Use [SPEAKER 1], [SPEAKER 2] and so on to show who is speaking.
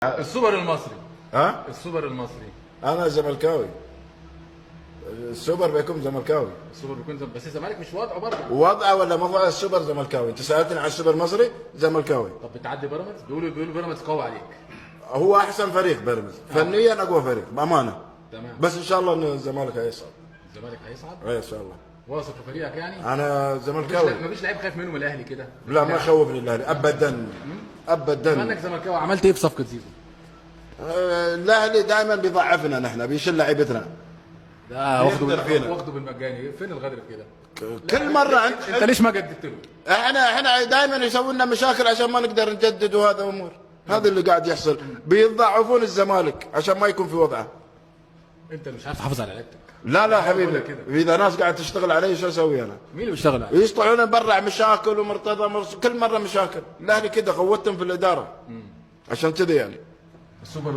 [SPEAKER 1] السوبر المصري.
[SPEAKER 2] ها؟
[SPEAKER 1] السوبر المصري.
[SPEAKER 2] انا زملكاوي. السوبر بيكون زملكاوي.
[SPEAKER 1] السوبر بيكون بس الزمالك مش وضعه برضه.
[SPEAKER 2] وضعه ولا موضع السوبر زملكاوي. انت سالتني على السوبر المصري، زملكاوي.
[SPEAKER 1] طب بتعدي بيراميدز؟ بيقولوا بيراميدز قوي عليك.
[SPEAKER 2] هو احسن فريق بيراميدز فنيا، اقوى فريق بامانه.
[SPEAKER 1] تمام.
[SPEAKER 2] بس ان شاء الله ان الزمالك هيصعد.
[SPEAKER 1] الزمالك هيصعد؟
[SPEAKER 2] اي ان شاء الله.
[SPEAKER 1] واثق في فريقك يعني؟
[SPEAKER 2] انا زملكاوي.
[SPEAKER 1] مفيش لعيب خايف منه من الاهلي كده؟
[SPEAKER 2] لا، ما يخوفني الاهلي ابدا.
[SPEAKER 1] بما
[SPEAKER 2] ابدا.
[SPEAKER 1] انك زملكاوي، عملت ايه في صفقة زيزو؟
[SPEAKER 2] الاهلي دائما بيضعفنا نحن، بيشيل لعيبتنا.
[SPEAKER 1] ده واخده
[SPEAKER 2] بيقدر فينا.
[SPEAKER 1] واخده بالمجاني، فين الغدر في كده؟
[SPEAKER 2] كل مرة انت
[SPEAKER 1] انت ليش ما جددت له؟
[SPEAKER 2] احنا دائما يسوون لنا مشاكل عشان ما نقدر نجدد، وهذا امور، هذا اللي قاعد يحصل، بيضعفون الزمالك عشان ما يكون في وضعه.
[SPEAKER 1] انت مش عارف تحافظ على لعيبتك.
[SPEAKER 2] لا لا
[SPEAKER 1] بقول
[SPEAKER 2] حبيبي،
[SPEAKER 1] لك كده.
[SPEAKER 2] اذا ناس قاعد تشتغل علي شو اسوي انا؟
[SPEAKER 1] مين اللي بيشتغل عليك؟
[SPEAKER 2] يطلعون برا مشاكل ومرتضى كل مرة مشاكل، الاهلي كده قوتهم في الادارة عشان كذا يعني.
[SPEAKER 1] السوبر.